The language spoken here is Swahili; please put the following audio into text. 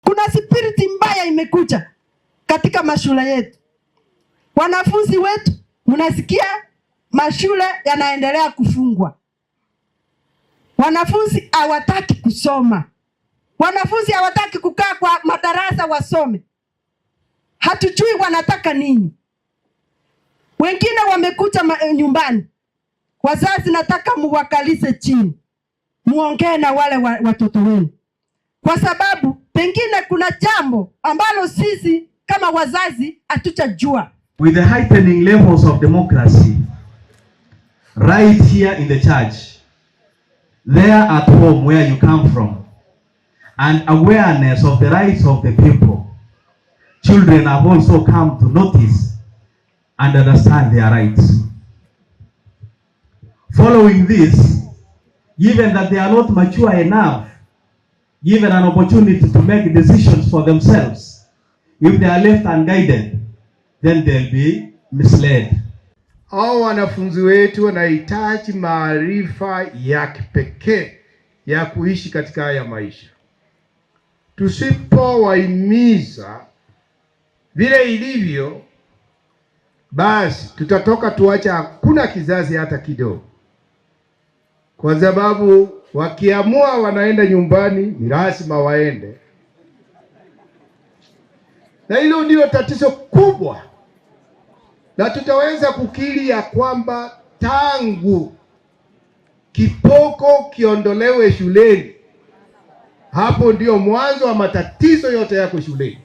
Kuna spirit mbaya imekuja katika mashule yetu. Wanafunzi wetu, mnasikia mashule yanaendelea kufungwa. Wanafunzi hawataki kusoma, wanafunzi hawataki kukaa kwa madarasa wasome. Hatujui wanataka nini. Wengine wamekuja nyumbani. Wazazi, nataka muwakalishe chini, muongee na wale watoto wenu, kwa sababu pengine kuna jambo ambalo sisi kama wazazi hatujajua. With the heightening levels of democracy right here in the church, there at home where you come from, and awareness of the rights of the people, children have also come to notice and understand their rights. Following this, given that they are not mature enough, given an opportunity to make decisions for themselves, if they are left unguided, then they'll be misled. Hao wanafunzi wetu wanahitaji maarifa ya kipekee ya kuishi katika haya maisha. Tusipowahimiza vile ilivyo, basi tutatoka tuacha hakuna kizazi hata kidogo, kwa sababu wakiamua wanaenda nyumbani, ni lazima waende, na hilo ndio tatizo kubwa, na tutaweza kukiri ya kwamba tangu kiboko kiondolewe shuleni, hapo ndio mwanzo wa matatizo yote yako shuleni.